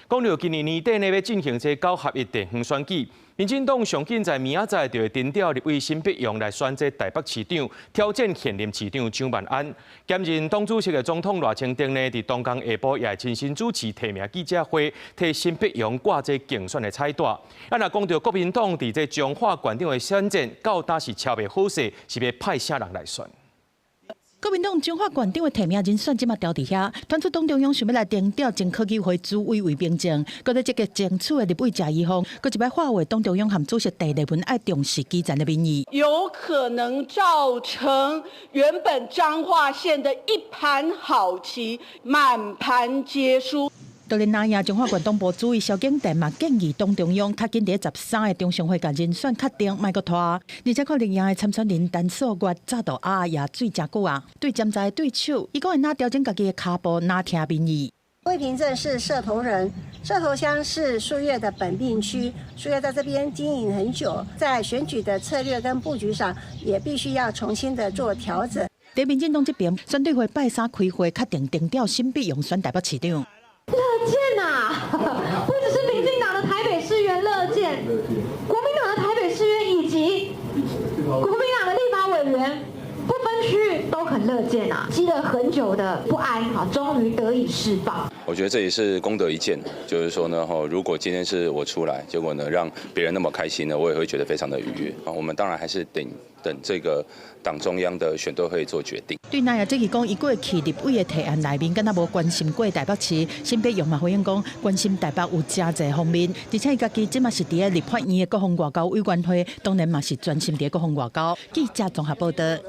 講著今年年底呢，欲進行這九合一地方選舉，民進黨上緊在明仔載就會徵調立委沈伯洋來選這台北市長，挑戰現任市長蔣萬安。兼任黨主席的總統賴清德呢，佇當天下晡也會親身主持提名記者會，替沈伯洋掛這競選的彩帶。啊，若講著國民黨佇這彰化縣長的選戰，到今是敲袂好勢，是欲派啥人來選？國民黨彰化縣長的提名人選這馬調佇遐，傳出黨中央想欲來徵調前科技會主委魏明政，閣咧積極爭取的立委謝依鳳，閣一擺發話，黨中央和主席鄭麗文愛重視基層的民意。有可能造成原本彰化縣的一盤好棋滿盤皆輸。當然，那亞彰化縣黨部主委蕭景田嘛建議黨中央較緊佇13個中常會共人選確定，莫閣拖。而且看力贏的參選人陳素月早就鴨也水誠久啊，對潛在的對手，伊講會若調整家己的跤步，若聽民意。魏平鎮是社頭人，社頭鄉是素月的本命區，素月在這邊經營很久，在選舉的策略跟布局上，也必須要重新的做調整。佇民進黨這邊，選對會拜三開會，確定徵調沈伯洋選台北市長。樂見啊，不只是民進黨的台北市議員樂見，國民黨的台北市議員以及國民黨的立法委員，不分區都很樂見啊，積了很久的不安啊，終於得以釋放。我覺得這也是功德一件，就是說呢，如果今天是我出來，結果呢讓別人那麼開心呢，我也會覺得非常的愉悅啊。我們當然還是等等這個黨中央的選對會做決定。對那亞這個講，伊過去立委的提案內面，敢若無關心過台北市，沈伯洋嘛回應講，關心台北有誠濟方面，而且伊家己這馬是佇咧立法院的國防外交委員會，當然嘛是專心佇國防外交。記者綜合報道。